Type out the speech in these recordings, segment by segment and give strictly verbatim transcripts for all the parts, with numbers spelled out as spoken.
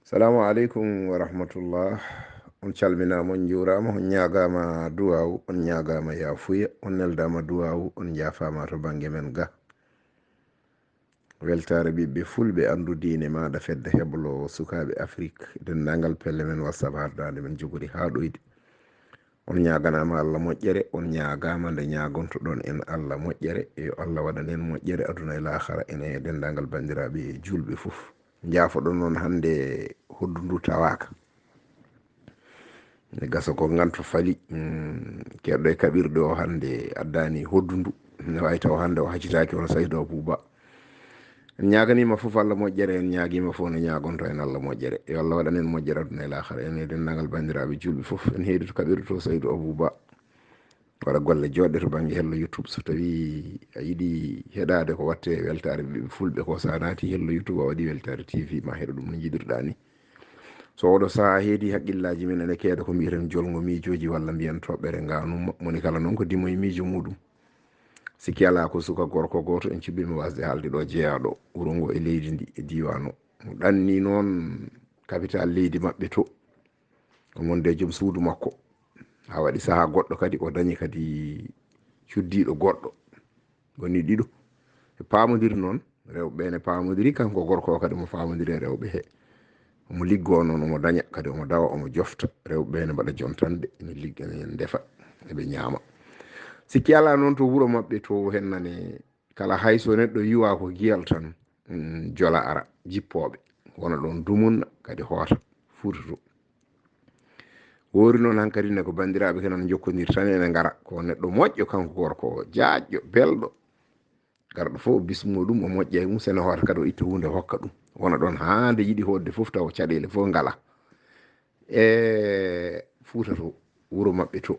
Salamu aleykum wa rahmatullah. On calminaama, on njuuraama, on ñaagaama duwaawu, on ñaagaama yaafuya, on neldaama duwaawu, on njaafaama to bannge men ga. Weltaare ɓiɓɓe fulɓe, anndu diine maaɗa, fedde heblo sukaaɓe Afrik, denndaangal pelle men WhatsApp, hardaande men jogori haa ɗoyde. On ñaaganaama Allah moƴƴere, on ñaagaama nde ñaagontoɗon en Allah moƴƴere. Yo Allah waɗan en moƴƴere aduna e laakara, en e denndaangal banndiraaɓe juulɓe fof. Njaafoɗon noon hannde hoddu ndu tawaaka. Ne gasa ko nganto fali, mm, keɗɗo e kaɓirɗe o hannde addaani hoddu ndu. Ne waawi taw hannde o haccitaaki hono Saydu Abuuba. En ñaaganiima fof Allah moƴƴere, en ñaagiima fof no ñaagonto en Allah moƴƴere. Yo Allah waɗan en moƴƴere aduna e laakara. En e denndaangal banndiraaɓe juulɓe fof, en heedi to kaɓirɗe to Saydu Abuuba. Waɗa golle jooɗɗe to bannge hello YouTube. So tawii a yiɗi heɗaade ko waɗte weltaare ɓiɓɓe fulɓe ko, so a naati hello YouTube, a waɗi weltaare T V, ma heɗo ɗum no njiɗirɗaa ni. So oɗo sahaa heedi haqqillaaji men ene keeda ko mbi'eten jolngo miijooji walla mbiyen toɓɓere ngaanum. Mo ni kala noon ko dimo e miijo muuɗum. Sikki alaa ko suka gorko gooto en cuɓɓiima waasde haalde ɗo, jeyaaɗo wuro ngo e leydi ndi e diiwaan o. Mo ɗanni noon kapital leydi maɓɓe to. O wonde joom suudu makko. Haa waɗi sahaa goɗɗo kadi o dañi kadi cuddiiɗo goɗɗo. Woni ɗiɗo. Ɓe paamondiri noon, rewɓe ɓe ne paamondiri, kanko gorko o kadi mo faamondiri e rewɓe he. Omo liggoo noon, omo daña, kadi omo dawa, omo jofta. Rewɓe ɓe ne mbaɗa jontanɗe, ene ligga, ene ndefa, eɓe ñaama. Sikki alaa noon to wuro maɓɓe to hennane kala hay so neɗɗo yiwa ko giyal tan, mm, jola ara, jippooɓe. Wona ɗoon dumunna, kadi hoota, Fuuta to. Woori noon hankadi ne ko banndiraaɓe kene no njokkondir tan ene ngara. Ko neɗɗo moƴƴo kanko gorko o, jaajɗo, belɗo. Garɗo fof o bismoo ɗum, o moƴƴa e mum, sene hoota kadi o itta huunde o hokka ɗum. Wona ɗoon haa nde yiɗi hootde fof tawa caɗeele fof ngala. E Fuuta to, wuro maɓɓe to.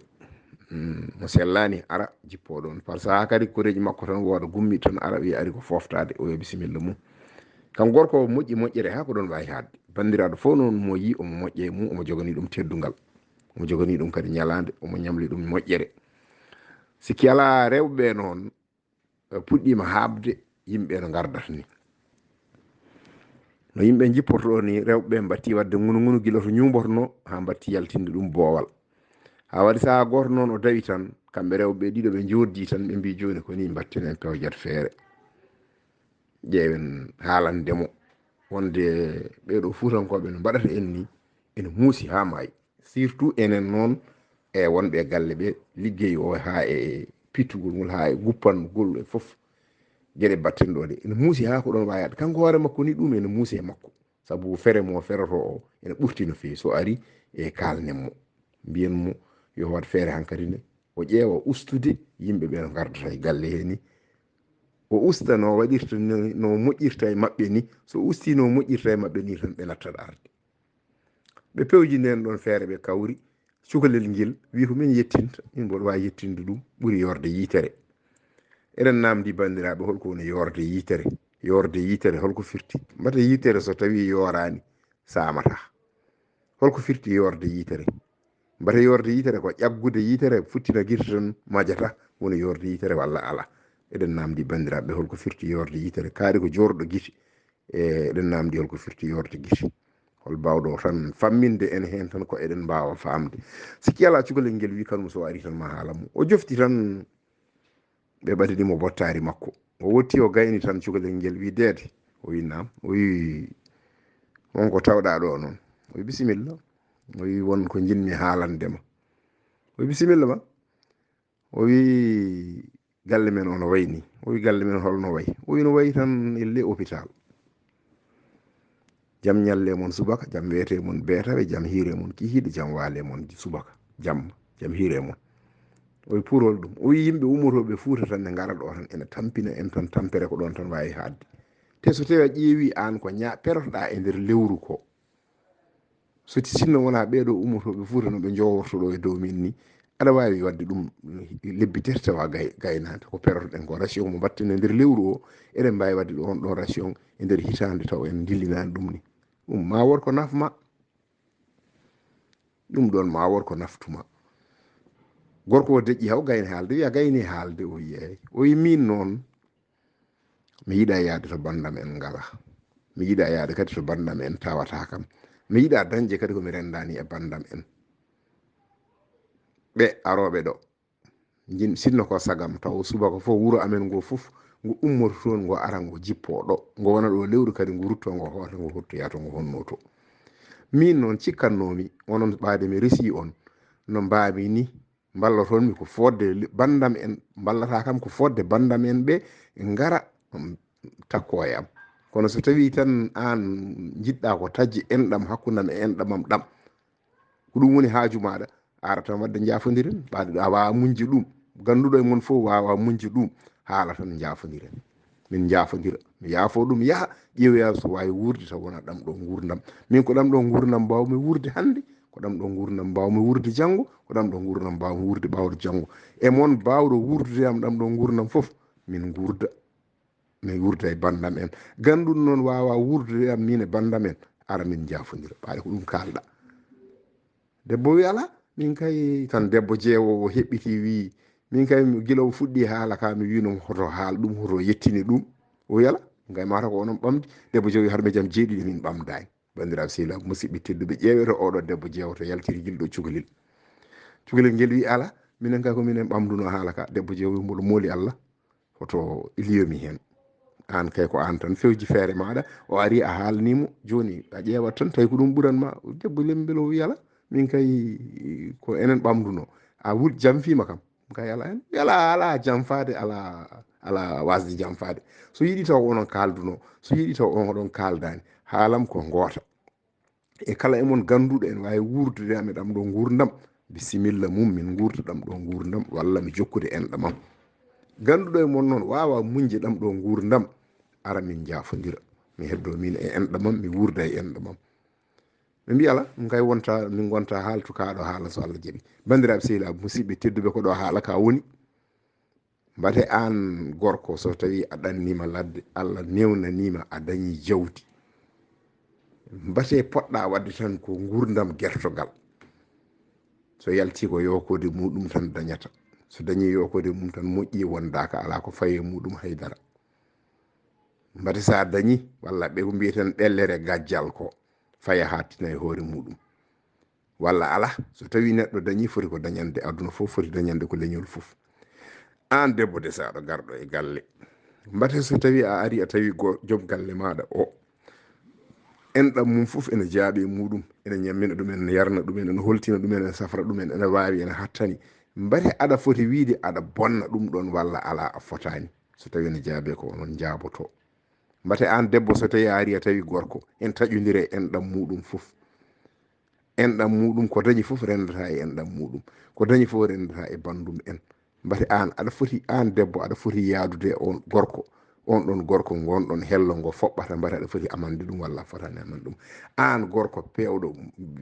Mm, mo sellaani ara jippoo ɗoon. Par sahaa kadi koreeji makko tan wooda gummi tan ara wiya ari ko fooftaade, o wiya bisimilla mum. Kam gorko o moƴƴi moƴƴere haa ko ɗoon waawi haaɗde. Banndiraaɗo fof noon mo yii omo moƴƴa e mum, omo joganii ɗum teddungal. Omo joganii ɗum kadi ñalaande, omo ñamli ɗum moƴƴere. Sikki alaa rewɓe ɓe noon, eh, puɗɗiima haaɓde yimɓe no ngardata ni. No yimɓe njipportoo ni, rewɓe ɓe mbattii waɗde ngunu ngunu gila to ñuumbotonoo haa mbattii yaltinde ɗum boowal. Haa waɗi sahaa gooto noon o dawi tan, kamɓe rewɓe ɓe ɗiɗo ɓe njooddii tan, ɓe mbii jooni ko nii mbatten en pewjat feere. Ƴeewen haalande mo wonde ɓee ɗoo Fuutankooɓe no mbaɗata en ni, ene muusi haa maayi. Surtout enen noon e wonɓe e galle ɓe, liggey o haa e pittugol ngol, haa e guppangol e fof. Geɗe mbatten ɗo ɗe ene muusi haa ko ɗoon waawi haaɗde. Kanko hoore makko ni ɗum ene muusi e makko. Sabu fere mo ferotoo o ene ɓurti no feewi. So ari e kaalnen mo, mbiyen mo yo waɗ feere hankadi ne, o ƴeewa ustude yimɓe ɓe no ngardata e galle hee ni. O usta no waɗirta ni, no moƴƴirta e maɓɓe ni. So usti no moƴƴirta e maɓɓe ni tan, ɓe nattat arde. Ɓe pewji ndeen ɗoon feere, ɓe kawri. Cukalel ngel wi ko min yettinta, min mboɗo waawi yettinde ɗum, ɓuri yoorde yitere. Eɗen naamndi banndiraaɓe, holko woni yoorde yitere? Yoorde yitere holko firti? Mbata yitere so tawii yooraani, saamata. Holko firti yoorde yitere? Mbata yoorde yitere ko ƴaggude yitere, futtina gite tan majata, woni yoorde yitere walla alaa? Eɗen naamndi banndiraaɓe, holko firti yoorde yitere? Kaari ko joorɗo gite. E eɗen naamndi holko firti yoorde gite. Hol baawɗo tan famminde en heen tan ko eɗen mbaawa faamde. Sikki alaa cukalel ngel wi kanum so ari tan ma haala mo. O jofti tan ɓe ɓadini mo bottaari makko. O wotti o gayni tan cukalel ngel wi deede. O wi naam. O wi on ko tawɗaa ɗo noon? O wi bisimilla. O wi won ko njiɗmi haalande ma. O wi bisimilla ma. O wi galle men o no wayi ni. O wi galle men hol no wayi? O wi no wayi tan elle hôpital. Jam ñalle mon subaka, jam weete mon beetawe, jam hiire mon kihiiɗe, jam waale mon subaka, jam, jam hiire mon. O wi pour hol ɗum? O wi yimɓe ummotooɓe Fuuta tan ne ngara ɗo tan ene tampina en tan tampere ko ɗoon tan waawi haaɗde. Te so tawii a ƴeewi aan ko ña-, perotoɗaa e nder lewru ko, so ti sinno wonaa ɓee ɗoo ummotooɓe Fuuta no ɓe njoworto ɗo e dow min ni, aɗa waawi waɗde ɗum lebbi tati tawa gay-, gaynaade. Ko perotoɗen ko ration mo mbaɗten e nder lewru o, eɗen mbaawi waɗde ɗo on ɗo ration e nder hitaande taw en ndillinaani ɗum ni. Ɗum ma wor ko naf ma. Ɗum ɗoon ma wor ko naftu ma. Gorko o deƴƴi haw gayni haalde, wiya gayni haalde, o wiyi eey. O wiyi miin noon, mi yiɗa yaade to banndam en ngala. Mi yiɗa yaade kadi to banndam en tawata kam. Mi yiɗa dañde kadi ko mi rendaani e banndam en ɓe arooɓe ɗo. Jin sinno ko sagam taw subaka fof wuro amen ngo fof ngo ummoto toon ngo ara ngo jippo ɗo ngo wona ɗo lewru kadi ngo rutto ngo hoota ngo hottoya to ngo honno to. Min noon cikkannoomi onon ɓaade mi resi on no mbaami ni mballoton mi ko fodde banndam en mballata kam ko fodde banndam en ɓe ngara takko e am. Kono so tawi tan aan njiɗɗa ko taƴde enɗam hakkundam e enɗamam ɗam ko ɗum woni haaju maɗa ara tan wadde jaafondiren ɓaade a wawa muñde ɗum ganduɗo e mon fof wawa muñde ɗum haala tan jaafondiren min jaafondira mi yaafo ɗum yaha ƴeewoya so wawi wuurde taw wona ɗam ɗo gurdam min ko ɗam ɗo gurdam mbawmi wuurde hannde ko ɗam ɗo gurdam mbawmi wuurde janngo ko ɗam ɗo gurdam mbawmi wuurde ɓawɗo janngo e mon bawɗo wuurdude am ɗam ɗo gurdam fof min gurda mi wurda e banndam en ganduɗo noon wawa wurdude am min e banndam en ara min jaafondira ɓaade ko ɗum kalɗa debbo wi ala min kay tan debbo jeewo o heɓɓiti wi min kay gila o fuɗɗi haala ka mi wino hoto haal ɗum hoto yettini ɗum o wi ala min kay mata ko onon ɓamdi debbo jeewo wi haɗa mi jam jeeɗiɗi min ɓamdani bandiraɓe sehilaɓe musidɓe tedduɓe ƴeeweto oɗo debbo jeewoto yaltiri gilɗo cukalel cukalel ngel wi ala minen kay ko minen ɓamduno haala ka debbo jeewo wi mboɗo mooli allah hoto liyomi heen aan kay ko aan tan fewji feere maaɗa o ari a haalnimo jooni a ƴeewat tan tawi ko ɗum ɓuran ma debbo lembel o yala min kay ko enen ɓamduno a wul jamfiima kam kay ala heen yala ala jamfaade ala ala wasde jamfaade so yiɗi taw onon kaalduno so yiɗi taw on oɗon kaaldaani haalam ko ngoota e kala e mon ganduɗo en wawi wurdude am e ɗam ɗo gurdam bisimilla mum min gurda ɗam ɗo gurdam walla mi jokkude enɗamam ganduɗo e mon noon wawa muñde ɗam ɗo gurdam ara min jafodira mi heddo min e enɗamam mi wurda e enɗamam ɓe mbi ala ɗum kay wonta min gonta haaltu kaɗo haala so allah jaaɓi bandiraɓe sehilaɓe musidɓe tedduɓe ko ɗo haala ka woni Mbate aan gorko so tawii a ɗanniima ladde, Allah newnaniima a dañii jawdi, mbate poɗɗaa waɗde tan ko nguurndam gertogal. So yaltii ko yookoode muuɗum tan dañata, so dañii yookoode mum tan moƴƴii wondaaka alaa ko fayi e muuɗum hay dara. Mbate so a dañii walla ɓe ko mbiyeten ɗellere gajjal ko faya haa tina e hoore muuɗum. walla alaa so tawii neɗɗo dañii foti ko dañande aduna fof foti dañande ko leñol fof aan debbo de so aɗa garɗo e galle mbate so tawii a ari a tawi joom galle maaɗa o enɗam mum fof ene jaaɓe e muuɗum ene ñammina ɗum ene yarna ɗum ene holtina ɗum ene safra ɗum ene waawi ene hattani mbate aɗa foti wiide aɗa bonna ɗum ɗon walla alaa a fotaani so tawii ene jaabe ko onon njaaboto mbate aan debbo so tawii a ari a tawi gorko en taƴondire enɗam muuɗum fof enɗam muuɗum ko dañi fof renndata e enɗam muuɗum ko dañi fof renndata e banndum en mbate aan aɗa foti aan debbo aɗa foti yaadude e on gorko on ɗon gorko ngonɗon hello ngo foɓɓata mbate aɗa foti amande ɗum walla a fotaani amande ɗum aan gorko peewɗo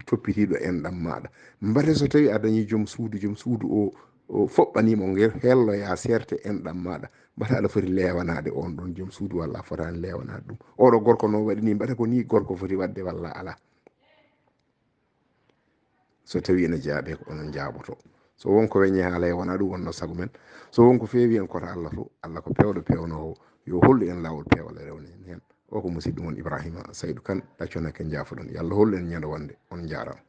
toppitiiɗo enɗam maaɗa mbate so tawii a dañii joom suudu joom suudu o o foɓɓaniima ngel helloya seerte enɗam maaɗa mbate aɗa foti leewanaade on ɗon joom suudu walla a fotaani leewanaade ɗum oɗo gorko noon waɗi ni mbate ko ni gorko foti waɗde walla alaa so tawii ene jaabe ko onon njaaboto so won ko weñi haala e wona ɗum wonno sago men so won ko feewi en koto Allah to Allah ko peewɗo peewnoowo yo hollu en laawol peewal e rewne en heen o ko musidɗo mon Ibrahima Saydu Kan ɗacconake njaafoɗon yo Allah hollu en ñande wonde on njaaraama